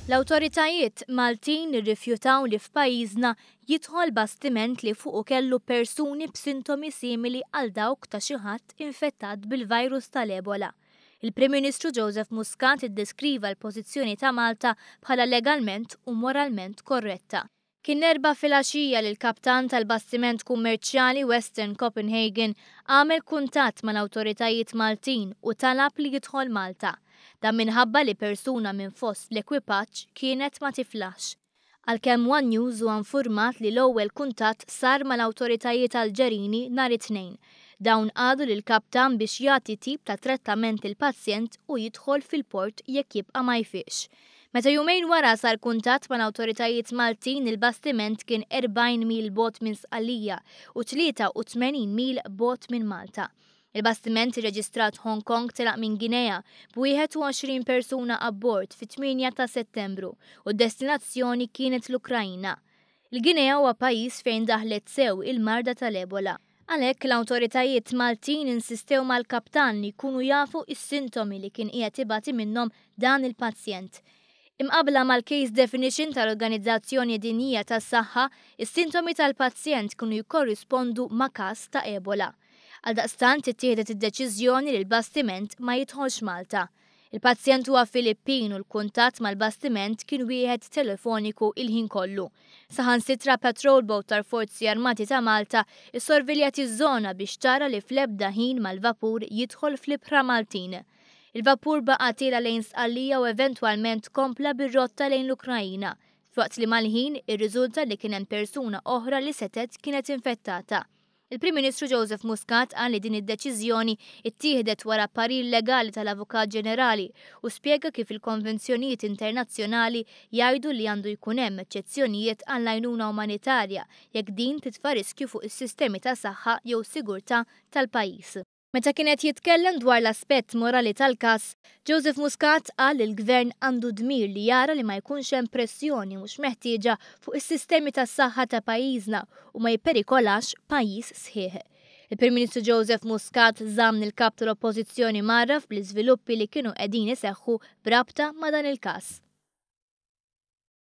L-awtoritajiet Maltin irrifjutaw li f'pajjiżna jidħol bastiment li fuqu kellu persuni b'sintomi simili għal dawk ta' xi ħadd infettat bil-virus tal-Ebola. Il-Prim Ministru Joseph Muscat iddeskriva l-pożizzjoni ta' Malta bħala legalment u moralment korretta. Kien l-Erbgħa filgħaxija li l-kaptan tal-bastiment kummerċjali Western Copenhagen għamel kuntatt mal-awtoritajiet Maltin u talab li jidħol Malta. Dan minħabba li persuna minn fost l-ekwipaġġ kienet ma tiflaħx. Għalkemm one News huwa nfurmat li l-ewwel kuntatt sar mal-awtoritajiet Alġerini nhar it-Tnejn. Dawn qalu lill-kaptan biex jagħti tip ta' trattament lill-pazjent u jidħol fil-port jekk jibqa' ma jfiqx. Meta jumejn wara sar kuntatt mal-awtoritajiet Maltin il-bastiment kien 40 mil bogħod minn Sqallija u 83 mil bogħod minn Malta. Il-bastiment irreġistrat Hong Kong telaq minn Guinea b'21 persuna abbord fit-8 ta' Settembru u d-destinazzjoni kienet l-Ukraina. Il-Guinea huwa pajjiż fejn daħlet sew il-marda tal-Ebola. Għalhekk, l-awtoritajiet Maltin insistew mal-kaptan li jkunu jafu s-sintomi li kien qiegħed ibati minnhom dan il-pazjent. Imqabbla mal-case definition tal-Organizzazzjoni Dinjija tas-Saħħa, is-sintomi tal-pazjent kienu jikkorrispondu ma' każ ta' Ebola. Għaldaqstant ittieħdet id-deċiżjoni li l-bastiment ma jidħolx Malta. Il-pazjent huwa Filippin u l-kuntatt mal-bastiment kien wieħed telefoniku il-ħin kollu. Saħansitra patrol boat tal-Forzi Armati ta' Malta issorviljat iż-żona biex tara li fl-ebda ħin ma l-vapur jidħol fl-ibħra Maltin. Il-vapur baqa' tiela' lejn Sqallija u eventwalment kompla bir-rotta lejn l-Ukraina, filwaqt li mal-ħin irriżulta li kien hemm persuna oħra li setgħet kienet infettata. Il-Prim Ministru Joseph Muscat qal li din id-deċiżjoni ttieħdet wara parir legali tal-Avukat Ġenerali u spjega kif il-konvenzjonijiet internazzjonali jgħidu li għandu jkun hemm eċċezzjonijiet għall-għajnuna umanitarja jekk din titfa' riskju fuq is-sistemi ta' saħħa jew sigurtà tal-pajjiż. Meta kien qed jitkellem dwar l-aspett morali tal-każ, Joseph Muscat qal li l-Gvern għandu dmir li jara li ma jkunx hemm pressjoni mhux meħtieġa fuq is-sistemi tas-saħħa ta' pajjiżna u ma jipperikolax pajjiż sħiħ. Il-Prim Ministru Joseph Muscat żamm lill-Kap tal-Oppożizzjoni mgħarraf bl-iżviluppi li kienu qegħdin iseħħu b'rabta ma' dan il-każ.